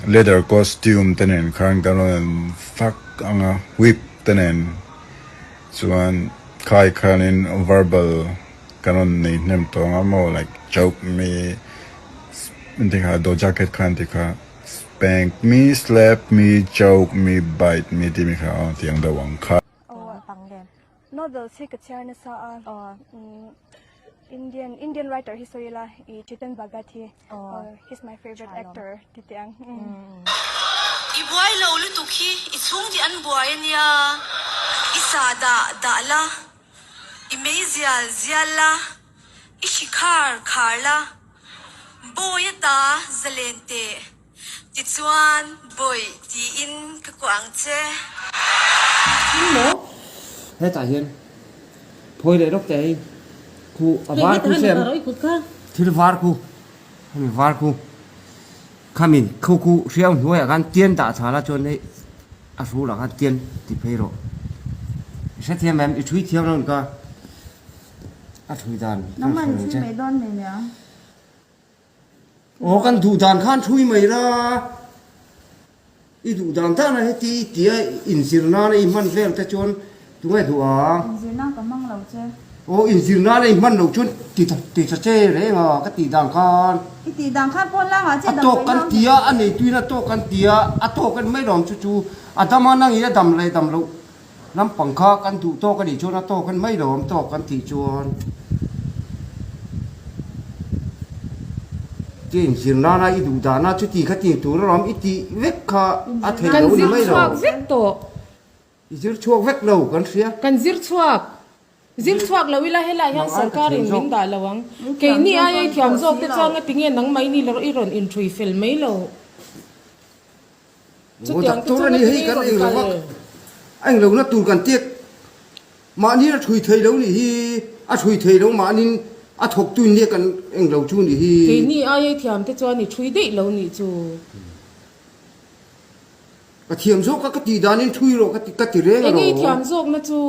Leather costume te nen khan kan rawn fak ang a, whip te nen chuan khai khanin verbal kan rawn nei hnem tawh ang a maw like choke me engti kha Doja Cat khan ti kha spank me slap me choke me bite me tih mi kha aw tiang deuh ang kha. Novels hi ka chhiar nasa a Indian Indian writer hi sawi ila i Chetan Bhagat hi he's my favorite actor ti teh ang. I buai lo lutuk hi i chhung tih an buai a nia, i sa dah dah la, i mei zial zial la, i hri khar khar la, bawi ata zalen teh. Tichuan, Bawih tiin ka kuah ang che. Maw? Hetah hian phawi leh rawk teh hei khu a var khu sem thil var khu hemi var khu khami khu khu hriau hnuaiah khan tian dah tha la chuan hei a hrulah khan tian ti phei rawh i hrethiam em i thui thiam lo ni ka a thui dan ka hre lo che. Aw kan duh dan khan thui mai la, i duh dan dan a heti i tia inzir nana i hman vel te chuan tunge duh ang? Inzir nan ka hmang lo che. Aw inzir nana i hman lo chuan ti ti tha che reng a ka tih dan khan. I tih dan khan pawn langah che A tawk kan tia a neituin a tawk kan tia a tawk en mai lo ang chu chu a dam a nangin a dam leh dam loh Lampang kha kan duh tawk a nih chuan a tawk en mai lo awm tawk kan tih chuan tia inzir nana i duh dahna chuti kha tih tur alawm i tih vek kha a theih lo ni mai lo. Kan zir chhuak vek tawh. I zir chhuak vek lo kan hria. Kan zir chhuak. Zir chhuak lo ila helai hian sorkarin min dah lo ang. Keini aia i thiam zawk te chuan ngatinge nangmah i ni lo i rawn inṭhui fel mai lo. Chutiang te Doctor a ni hei kan eng lo a, a eng lohna tur kan tek mahni a thui thei lo nih hi, a thui thei lo mahnin a thawk tu in nia kan eng lo chu nih hi. Keini aia i thiam te chuan i thui daih lo nih chu. Ka thiam zawk a ka tih danin thui rawh ka ti ka ti reng Enge i thiam zawkna chu?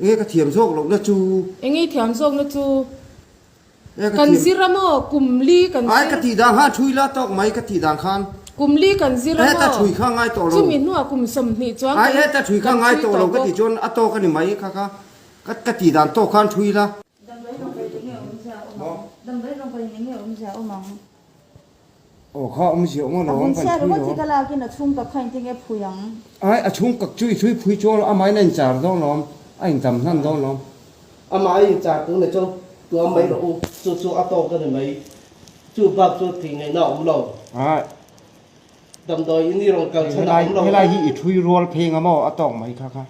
Enge ka thiam zawk lohna chu? Enge i thiam zawkna chu? Kan zir a maw? Kum li kan zir. Ai ka tih dan khan thui la tawk mai ka tih dan khan. Kum li kan zir a maw? Heta thui kha ngai tawh lo. Chumi hnuah kum 20 chuan kan Ai heta thui kha ngai tawh lo ka tih chuan a tawk a ni mai kha kha ka tih dan tawk khan thui la. Damdawi rawn kal enge awmzia awm ang? Damdawi rawn kal enge awmzia awm ang? Aw kha awmzia awm alawm kan A vun chhia thui ringawt lo. hi ka lakin a chhung kak kha engtin nge phui ang? Ai a chhung kak chu i thui phui chuang lo amahin a inchar dawn lawm a intam hnan dawn lawm. Amah a inchar tun e chuan tuam mai rawh u, chu chu a tawk a ni mai. Chu bak chu tih ngaihna a awm lo. Ai. Damdawi in i rawn kal chhan a awm lo. Helai hi i thui rual phei nga maw a tawk mai kha kha.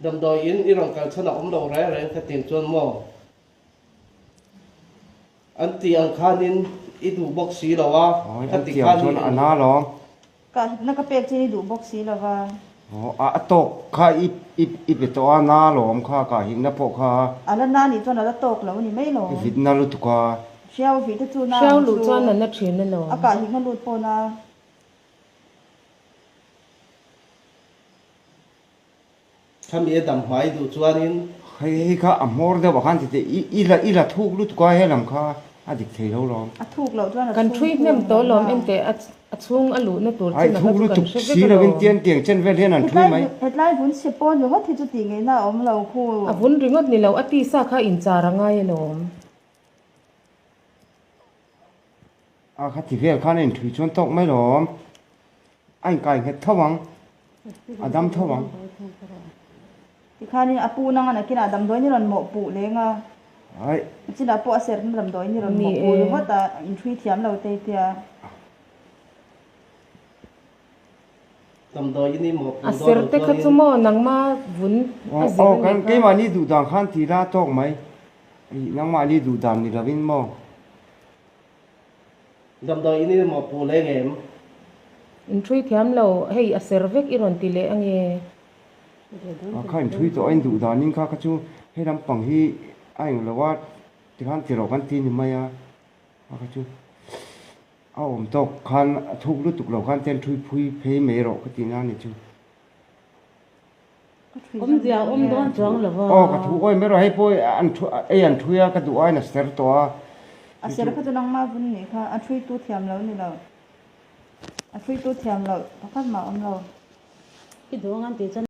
Damdawi in i rawn kal chhan a awm lo reng reng ka tin chuan maw. An tih ang khanin i duh bawk si lo a, ka ti khan i a na lawm. Ka hipna ka pek chin i duh bawk si lo va. Aw a tawk kha i i pe tawh a na lawm kha ka hipna pawh kha. A la na nih chuan a la tawk lo a ni mai lawm. I vitna lutuk a. Hriau vih te chu na Hriau ang luh chu. chuan a na thin a lawm. A kah hipna lut pawh na. Khami a dam hmai duh chuanin. Hei hei kha a hmawr deuh ah khan ti teh i i la i la thuk lutuk a helam kha a dik thei lo lawm. A thuk loh chuan a Kan chhung thui khu hnem ang tawh lawm mai na. enteh a a chhung a luhna tur Ai chin a thuk kha chu kan lutuk hre vek si lovin alawm. tian tiang chen vel hian an thui Hetlai mai. hetlai vun chhe pawn ringawt hi chu tih ngaihna a awm lo khu. A vun ringawt ni lo a tisa kha inchar a ngai alawm. A kha ti vel khan a inthui chuan tawk mai lawm. A inkai nghet tho ang. A dam tho ang. Tikhanin a pu nanga nakinah damdawi ni rawn mawhpuh leng a. Ai. Chinah pawh a serhna damdawi ni rawn mawhpuh ringawt a, inthui thiam lo te tia. Damdawi in i mawhpuh A dawn ser lo te kha chuanin. chu maw nangma vun a zir Aw a nih kan kha. keimahni duh dan khan ti la tawk mai. Nangmahni duh dan ni lovin maw. Damdawi in i mawhpuh leng em? Inthui thiam lo, hei a ser vek i rawn ti leh ange. A kha inthui tawh a in duh danin kha kha chu hei lampang hi a eng lo a tikhan ti rawh kan ti ni mai a, a kha chu a awm tawk khan a thuk lutuk lo khan ten thui phui phei mai rawh ka tih na ni chu. Awmzia a awm dawn chuang lo va. Aw ka thu awi mai rawh hei pawh an thu ei an thui a ka duh aiin a ser tawh a. A ser kha chu nangmah vun nih kha a thui tu thiam lo ni lo. A hruitu thiam loh pakhat mah a awm lo. I duh ang an tih chuan.